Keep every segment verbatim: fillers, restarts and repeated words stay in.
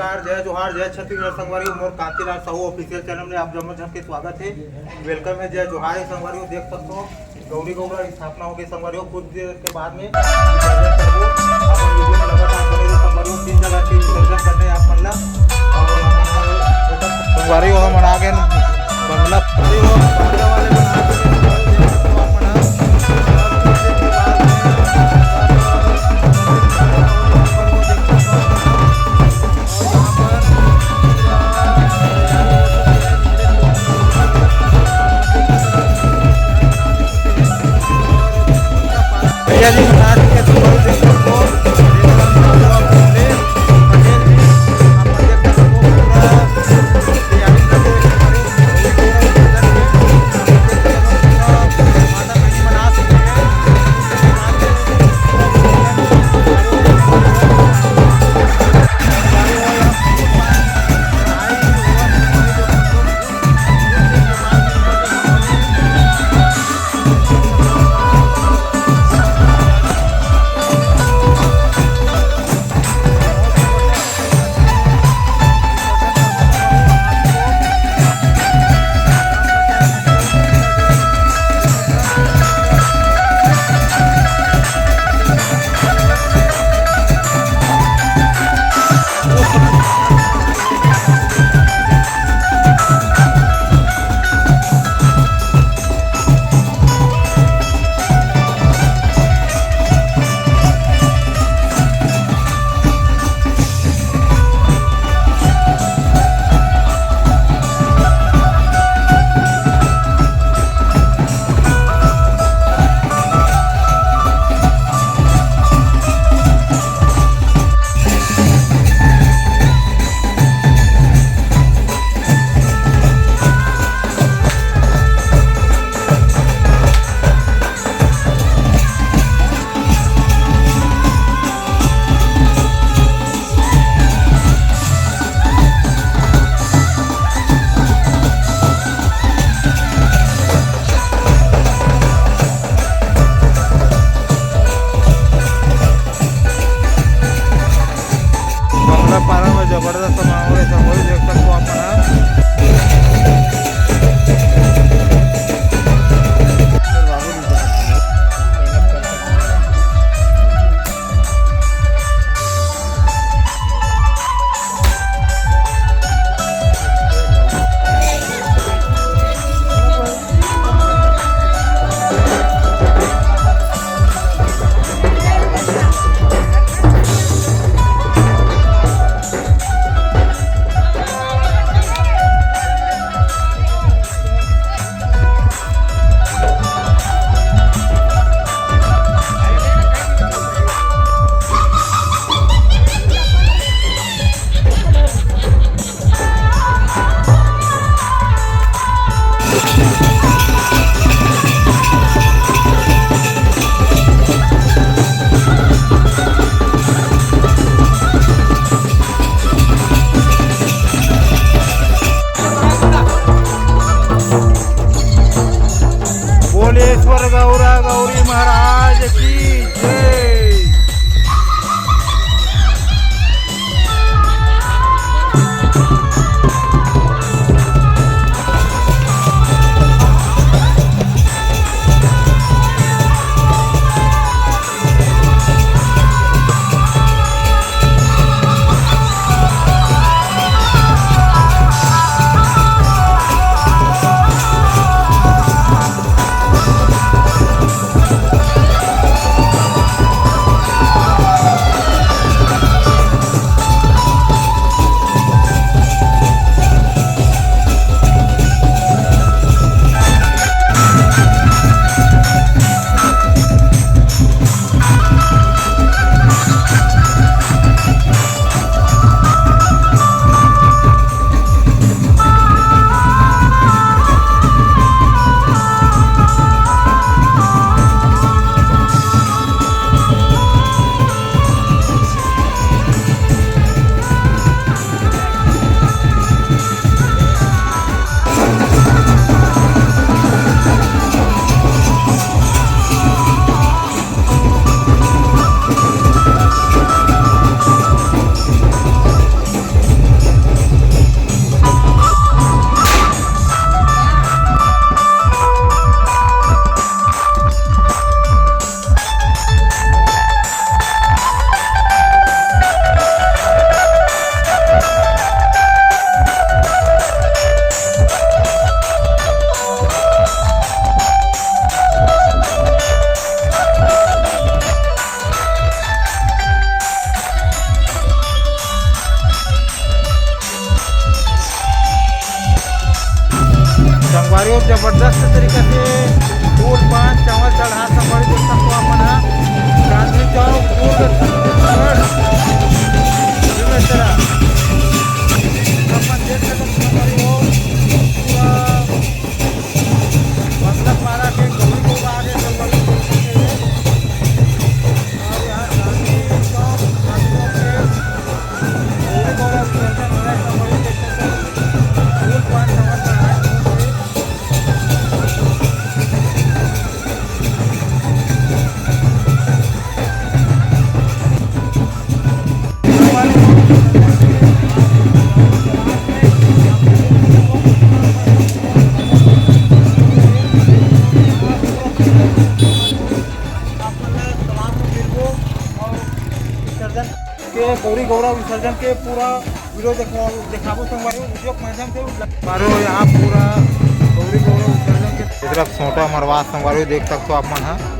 जय जोहार, जय छत्तीसगढ़ संगवारी हो, मोर कांतिलाल साहू ऑफिशियल चैनल में आप जम्मो झन के स्वागत हे, welcome हे। जय जोहार हे संगवारी हो, देख सकत हो गौरी गौरा स्थापना हो गई संगवारी हो, कुछ देर के बाद में विसर्जन करबो। अपन वीडियो में लगातार बने रहो संगवारी हो, तीन जगह के विसर्जन करने आप मन ला। और संगवारी हो, हमन आ गए बंगला। भैया जी, मना के बंगला पारा में जबरदस्त माहौल है, संगवारी देख सकते हो आप मन ह। बोलेश्वर गौरा गौरी महाराज की जय। अरे, वो जबरदस्त तरीका से फूल, पान, चावल चढ़ा, संगवारी, देख सकथो आप मन ह। चांदनी चौक, फूल, छत्तीसगढ़, बेमेतरा। अपन देख सकत हो, संगवारी हो, पूरा मतलब, मारा के गौरी को आगे, संगवारी, देख सकते हैं। और यहाँ चांदनी चौक, चांदनी चौक पे के गौरी गौरा विसर्जन के पूरा वीडियो देखो, देखाबो संगवारी, वीडियो के माध्यम से। मारो यहाँ पूरा गौरी गौरा विसर्जन के एक तरफ सोटा मरवा संगवारी देख सकथो आप मन ह।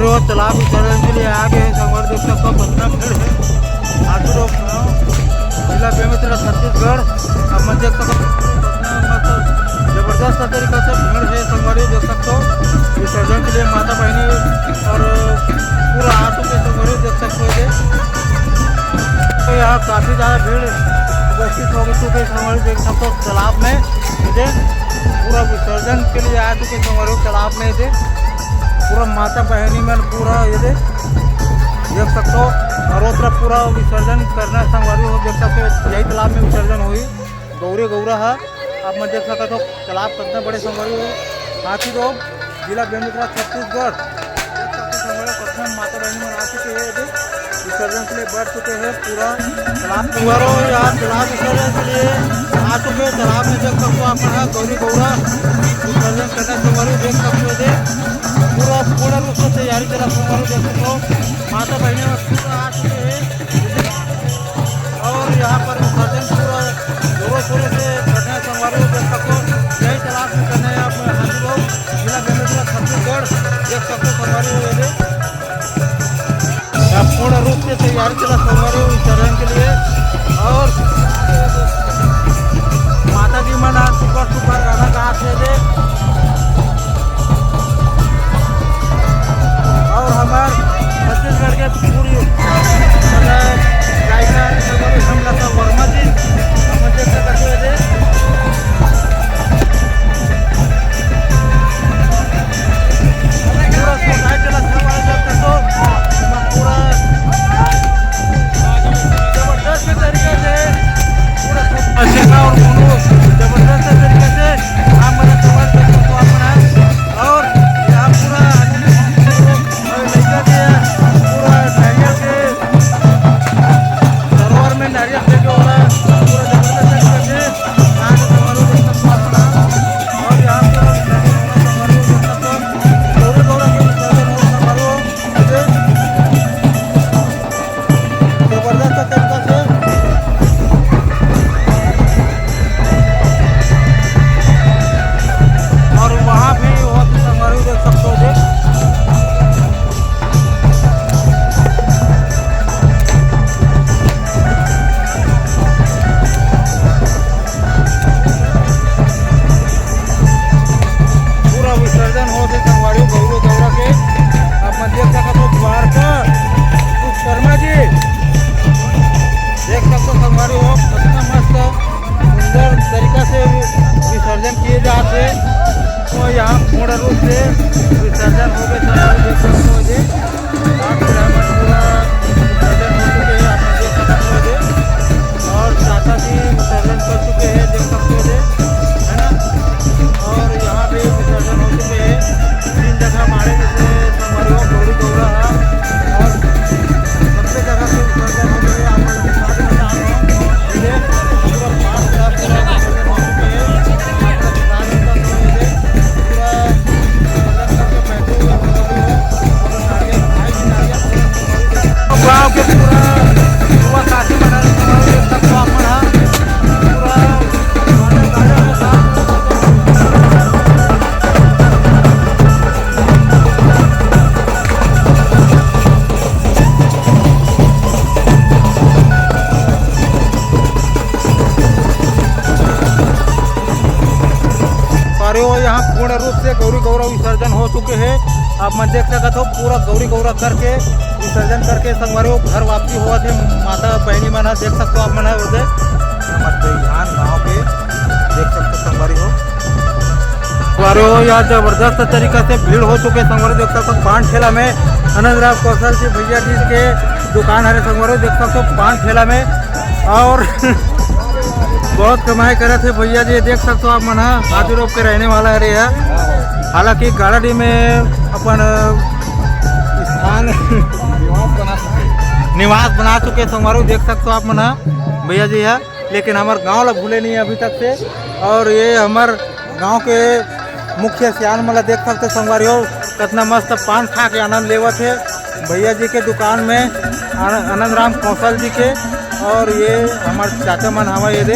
तो तालाब विसर्जन के लिए आ गए हैं संगवारी, देख सकते हो कितना भीड़ है। आजू रोड गाँव, जिला बेमेतरा, छत्तीसगढ़। अब मैं देख सकता हूँ कितना मस्त जबरदस्त तरीका से भीड़ है संगवारी, देख सकते हो विसर्जन के लिए माता बहनी और पूरा आ चुके संगवारी, देख सकते हो ये। तो यहाँ काफ़ी ज़्यादा भीड़ उपस्थित हो चुके संगवारी, देख सकते हो तालाब में ये पूरा विसर्जन के लिए आ चुके संगवारी तालाब में ये। पूरा माता बहनी मन पूरा ये दे देख सकते हो। और ओतरा पूरा विसर्जन करना संगवारी हो, देख सकते हो यही तालाब में विसर्जन हुई गौरी गौरा है। आप मन देख सकते हो तालाब कितना बड़े संगवारी हो। हाथी रोड, जिला बेमेतरा, छत्तीसगढ़। देख सकते हो संगवारी कितना माता बहनी मन आ चुके हैं ये दे। विसर्जन के लिए बढ़ चुके हैं पूरा तालाब। संगवारी यहाँ तालाब विसर्जन के लिए आ चुके हैं। तालाब में देख सकते हो आप यहाँ गौरी गौरा विसर्जन करना संगवारी देख सकते हो ये दे। पूरा पूर्ण रूप से तैयारी चला संगवारी देख सकते हो। माता बहनी और पूरा आ चुके हैं और यहाँ पर विसर्जन पूरा जोरों शोरों से करना है संगवारी देख सकते हो। यही तालाब में करना है आप हाथी रोड, जिला बेमेतरा, छत्तीसगढ़। देख सकते हो संगवारी हो ये दे। यहाँ पूर्ण रूप से तैयारी चला संगवारी हो विसर्जन के लिए। और माता जी मन आज सुपर सुपर गाना गा थे दे। और हमार छत्तीसगढ़ के पूरी मतलब गायिका संगवारी हम लता वर्मा जी, हम देख सकते हो ये दे। पूरा सोसाइटी चला संगवारी देख सकते हो। पूरा जबरदस्त तरीके से पूरा सेना और दोनों जबरदस्त तरीके से आप मतलब संगवारी देख सकते हो अपना। और यहाँ पूरा लड़का के पूरा नारियल के सरोवर में नारियल फेंके वाला पूरा जबरदस्त तरीके से आज संगवारी देख सकते हो अपना। और यहाँ पूरा विसर्जन हो रहा संगवारी देख सकते हो। गौरी गौरा के विसर्जन हो रहा संगवारी। जबरदस्त तरीका से। और वहाँ भी बहुत संगवारी देख सकते हो जी। पूरा विसर्जन होत हे संगवारी गौरी गौरा के। आप मन देख सकत हो द्वारका शर्मा जी, देख सकते हो संगवारी हो कितना मस्त सुंदर तरीका से विसर्जन किए जाते। तो यहाँ पूर्ण रूप से विसर्जन हो गए संगवारी देख सकते हो जी। पूरा विसर्जन हो चुके हैं, आप देख सकते हो जी। और चाचा जी विसर्जन कर चुके हैं, देख सकते हो जी, है ना। और यहाँ पे विसर्जन हो चुके हैं, तीन जगह मारे जैसे संगवारी हो गौरी गौरा है। और सबसे जगह से विसर्जन हो गए, आप लोग के साथ में आ रहा हूँ। ये पूरा पाँच तरफ से विसर्जन हो चुके हैं। आप लोग गाड़ी का तो ये पूरा विसर्जन करके बैठे हुए हैं। गांव के पूरा युवा साथी मन ह, पूरा अरे वो यहाँ पूर्ण रूप से गौरी गौरा विसर्जन हो चुके हैं। आप मन देख सकत हो पूरा गौरी गौरा करके विसर्जन करके संगवारी हो घर वापसी होवत हे। माता बहनी मन ह देख सकत हो आप मन ह ओदे मत ध्यान गाँव के देख सकत हो संगवारी हो। संगवारी हो यहाँ जबरदस्त तरीका से भीड़ हो चुके संगवारी देख सकत हो पान ठेला में आनंद राम कौशल जी भैया जी के दुकान हरे संगवारी देख सकत हो पान ठेला में। और बहुत कमाई करत हे भैया जी देख सकत हो आप मन ह हाथी रोड के रहने वाला हरे ह। हालांकि गाड़ाडीह में अपन स्थान निवास बना चुके संगवारी देख सकत हो आप मन ह भैया जी ह। लेकिन हमर गांव ला भूले नहीं अभी तक से। और ये हमर गांव के मुखिया सियान मन ला देख सकते संगवारी हो कितना मस्त पान खा के आनंद लेवत हे भैया जी के दुकान में आन-, आनंद राम कौशल जी के। और ये हमर चाचा मन हवा ये दे